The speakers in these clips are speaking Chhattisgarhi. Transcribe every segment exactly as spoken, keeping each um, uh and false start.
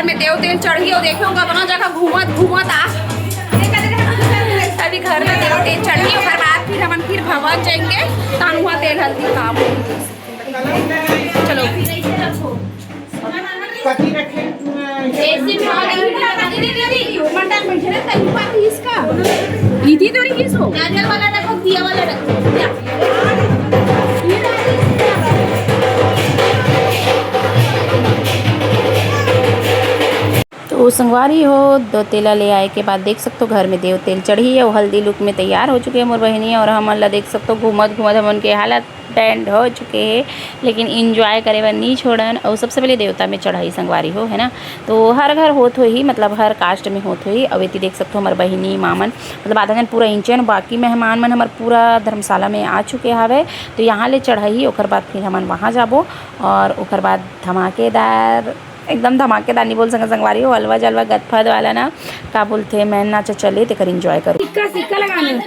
में देव तेल चढ़ही अउ देखे होगा, अपना जगह घूमत घूमत आ। अभी घर में देव तेल चढ़ही, ओकर बाद फिर हमन फिर भवन जाएंगे, तहां उहाँ तेल हल्दी काम होही। चलो। कथी रखे? ऐसे में और नहीं लगा दे, दे, दे, दे। मटन बैठे ना, तनी पाती इसका। इतनी तो नहीं किस हो? नारियल वाला रखो, दिया वाला रखो। या। तो संगवारी हो, दो तेला ले आए के बाद देख सकथो, घर में देव तेल चढ़ही अउ हल्दी look में तैयार हो चुके हे मोर बहिनी। अउ हमन ला देख सकथो, घूमत घूमत हमन के हालत टेंड हो चुके हे, लेकिन enjoy करे बर नी छोड़न। अउ सबसे पहले देवता में चढ़ाई संगवारी हो, है ना, तो हर घर होत होही, मतलब हर caste में होत होही। अउ एती देख सकथो हमर बहिनी, मामन, मतलब आधा जन पूरा इंचन, बाकी मेहमान मन हमर पूरा धर्मशाला में आ चुके हावय। तो यहाँ ले चढ़ाई, ओकर बाद फिर हमन वहाँ जाबो और ओकर बाद धमाकेदार, एकदम धमाकेदार नी बोल सकन संगवारी हो, अलवा जलवा गदफद वाला ना, का बोलथे, मैं नाचा चले, तेकर enjoy करो। सिक्का, सिक्का लगाने।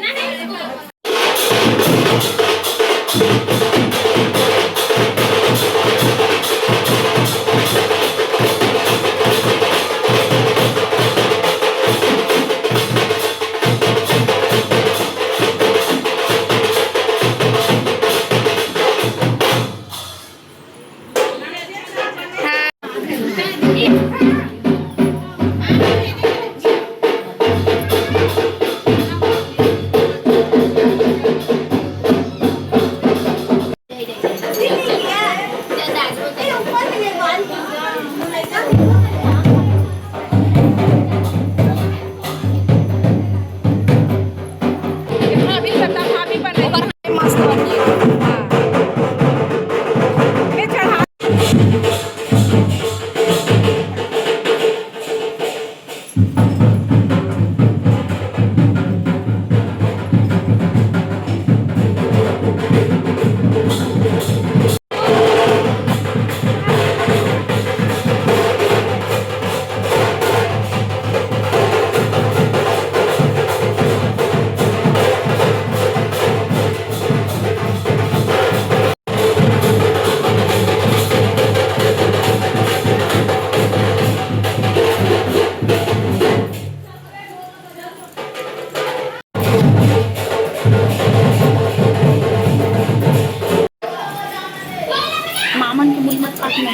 मामन के मुड़ी मत काट ना।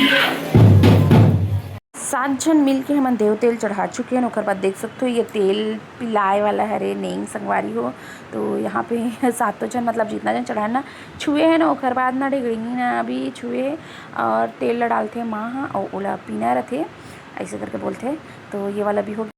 सात झन मिल के हमन देव तेल चढ़ा चुके हन। ओकर बाद देख सकथो, ये तेल पिलाए वाला हरे नेंग संगवारी हो। तो यहाँ पे सातों झन, मतलब जितना झन चढ़ाए ना, छुए हे ना, ओकर बाद ना ढेगड़िनी ना भी छुए हे और तेल ला डालथे माँ ह, अउ ओला पीना रथे, ऐसे करके बोलथे। तो ये वाला भी हो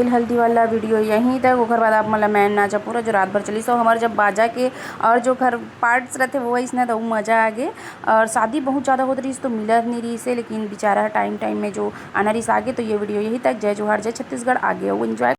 हल्दी वाला वीडियो यहीं तक। ओकर बाद आप मन ला मैं नाचा पूरा जो रात भर चलिस, और हमर जब बाजा के और जो ओकर पार्ट्स रहते वो इसने तो मजा आ गे। और शादी बहुत ज़्यादा होत रहिस तो मिलत नहीं रहिस हे, लेकिन बेचारा टाइम टाइम में जो आना रहिस आगे। तो ये वीडियो यहीं तक। जय जोहार, जय छत्तीसगढ़। आगे अउ एंजॉय